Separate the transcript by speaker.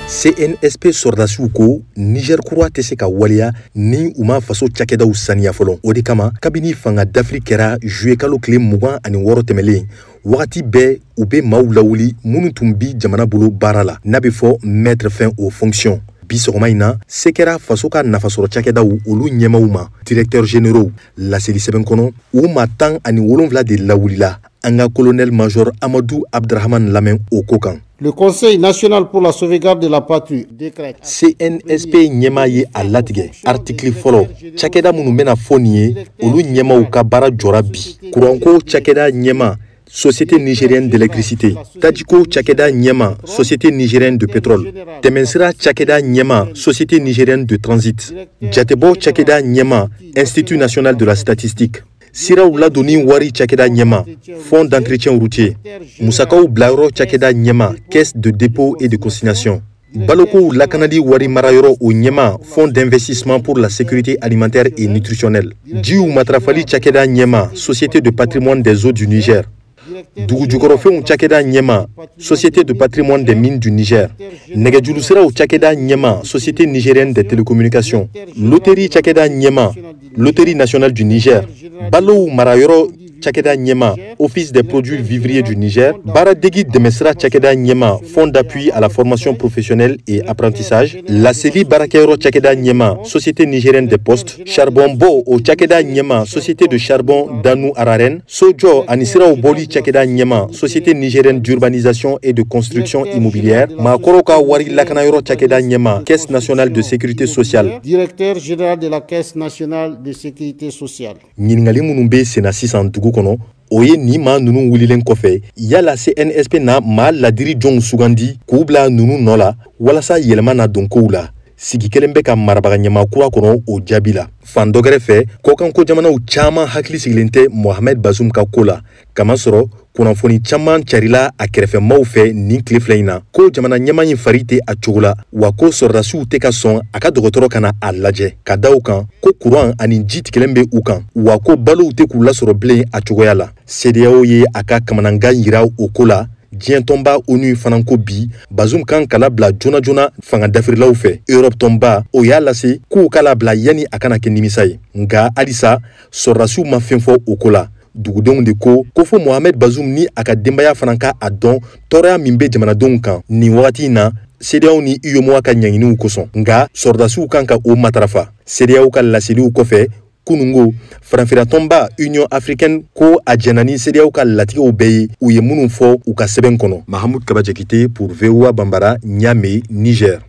Speaker 1: CNSP sɔrɔdasiw ko Niger kura tɛ se ka waleya ni u ma faso cakɛdaw saniya fɔlɔ. O de kama, kabini fanga dafiri kɛra juillet kalo tile 26 tɛmɛlen, wagati bɛɛ u bɛ maaw lawuli minnu tun bi jamana bolo baara la, n'a bɛ fɔ mettre fin aux fonctions. Bi sɔgɔma in na, se kɛra faso ka nafasɔrɔ cakɛdaw olu ɲɛmaw ma, directeurs généraux. Laseli sɛbɛn kɔnɔ, u maa 17 de lawulila. An ka colonel major Amadou Abdrahman lamɛn o ko kan.
Speaker 2: Le Conseil national pour la sauvegarde de la patrie décrète.
Speaker 1: CNSP ɲɛmaa ye a latigɛ. Article fɔlɔ, cakɛda minnu bɛna fɔ nin ye, olu ɲɛmaw ka baara jɔra bi. Kuranko cakɛda ɲɛma, Société nigérienne d'électricité, tajiko cakɛda ɲɛma, Société nigérienne de pétrole, tɛmɛnsira cakɛda ɲɛma, Société nigérienne de transit, jatebɔ cakɛda ɲɛma, Institut national de la statistique, siraw ladonni wari cakɛda ɲɛma, Fonds d'entretien routier, musakaw bilayɔrɔ cakɛda ɲɛma, Caisse de dépôt et de consignation, balokow lakanali wari marayɔrɔ o ɲɛma, Fonds d'investissement pour la sécurité alimentaire et nutritionnelle, jiw matarafali cakɛda ɲɛma, Société de patrimoine des eaux du Niger, dugujukɔrɔfɛnw cakɛda ɲɛma, Société de patrimoine des mines du Niger, nɛgɛjurusiraw cakɛda ɲɛma, Société nigérienne des télécommunications, loterie cakɛda ɲɛma, Loterie nationale du Niger, balow marayɔrɔ cakɛda ɲɛma, Office des produits vivriers du Niger, baaradegi dɛmɛsira cakɛda ɲɛma, Fonds d'appui à la formation professionnelle et apprentissage, laseli baarakɛyɔrɔ cakɛda ɲɛma, Société nigérienne des postes, charbon bɔ o cakɛda ɲɛma, Société de charbon d'Anou Araren, sojɔ ani siraw bɔli cakɛda ɲɛma, Société nigérienne d'urbanisation et de construction immobilière, maakɔrɔw ka wari lakanayɔrɔ cakɛda ɲɛma, Caisse nationale de sécurité sociale.
Speaker 2: Directeur général de la Caisse nationale de sécurité sociale.
Speaker 1: Ɲininkali minnu bɛ senna sisan dugu kɔnɔ, o ye nin maa ninnu wulilen kɔfɛ, yala CNSP na maa ladiri jɔnw sugandi k'u bila ninnu nɔ la walasa yɛlɛma na don kow la? Sigi kelen bɛ ka marabaga ɲɛmaa kura kɔnɔ o jaabi la. Fan dɔ gɛrɛ fɛ, kɔkanko jamanaw caman hakili sigilen tɛ Mohamed Bazoum ka ko la, kamasɔrɔ kunnafoni caman carila a kɛrɛfɛmaw fɛ nin tile fila in na ko jamana ɲɛmaa in fari tɛ a cogo la, wa ko sɔrɔdasiw tɛ ka sɔn a ka dɔgɔtɔrɔ ka na a lajɛ, ka da u kan ko kuran ani ji tigɛlen bɛ u kan, wa ko balow tɛ k'u lasɔrɔ bilen a cogoya la. CEDEAO ye a ka kamanangan yira o ko la. Diɲɛ tɔnba ONU fana ko bi Bazoum kan ka labila joona joona fanga dafirilaw fɛ. Europe tɔnba o y'a lase k'u k'a labila yanni a kana kɛ nimisa ye, nka halisa sɔrɔdasiw ma fɛn fɔ o ko la. Dugudenw de ko ko fo Mohamed Bazoum ni a ka denbaya fana ka a dɔn tɔɔrɔya min bɛ jamanadenw kan nin wagati in na, CEDEAO ni UEMOA ka ɲanginiw kosɔn, nka sɔrɔdasiw kan ka o matarafa. CEDEAO ka laseliw kɔfɛ kunungo, farafinna tɔnba Union africaine ko a jɛnna ni CEDEAO ka latigɛw bɛɛ ye, u ye minnu fɔ u ka sɛbɛn kɔnɔ. Mahamud Kaba Jakite pour VOA Bambara, Niamey, Niger.